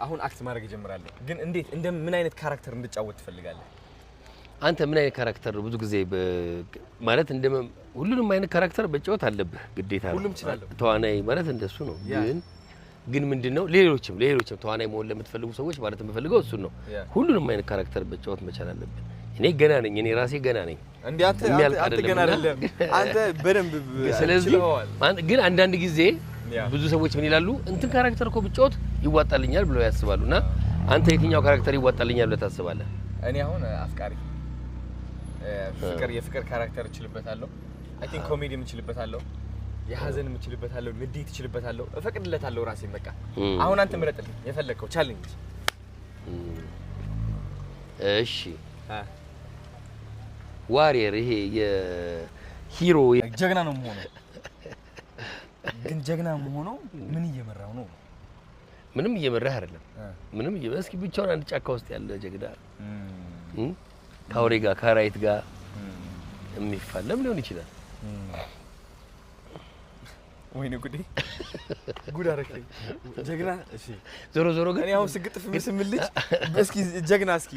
አሁን act ማድረግ እጀምራለሁ። ግን እንዴት እንደ ምን አይነት character እንድጫወት ትፈልጋለህ? አንተ ምን አይነት character ነው ብዙ ጊዜ ማለት እንደ ሁሉንም አይነት character መጫወት አለብህ ግዴታ ነው። ሁሉም እችላለሁ። ተዋናይ ማለት እንደሱ ነው። ግን ምንድነው ሌሎችም ተዋናይ መሆን ለምትፈልጉ ሰዎች ማለት የምፈልገው እሱን ነው። ሁሉንም አይነት character መጫወት መቻል አለብን። እኔ ገና ነኝ። እኔ ራሴ ገና ነኝ። እንዴ አንተ የሚያልቅ አንተ አይደለም ገና እና አይደለም። አንተ በደንብ ስለዚህ ችለኸዋል። ግን አንዳንድ ጊዜ ብዙ ሰዎች ምን ይላሉ? እንትን character እኮ ብጫወት ይዋጣልኛል ብለው ያስባሉ። እና አንተ የትኛው character ይዋጣልኛል ብለህ ታስባለህ? እኔ አሁን አፍቃሪ ፍቅር የፍቅር character እችልበታለሁ። I think ኮሜዲም እችልበታለሁ። የሀዘንም እችልበታለሁ። ንዴት እችልበታለሁ። እፈቅድለታለሁ ራሴን በቃ። አሁን አንተ ምረጥልኝ የፈለግከው challenge። እሺ፣ warrior፣ ይሄ የ hero። ጀግና ነው የምሆነው። ግን ጀግና የምሆነው ምን እየመራው ነው? ምንም እየመራህ አይደለም። ምንም እስኪ ብቻውን አንድ ጫካ ውስጥ ያለ ጀግና ከአውሬ ጋር ከአራዊት ጋር የሚፋለም ሊሆን ይችላል። ወይኔ ጉዴ፣ ጉድ አደረከኝ። ጀግና እሺ። ዞሮ ዞሮ ግን እኔ አሁን ስግጥፍ ምስምል ልጅ እስኪ ጀግና እስኪ።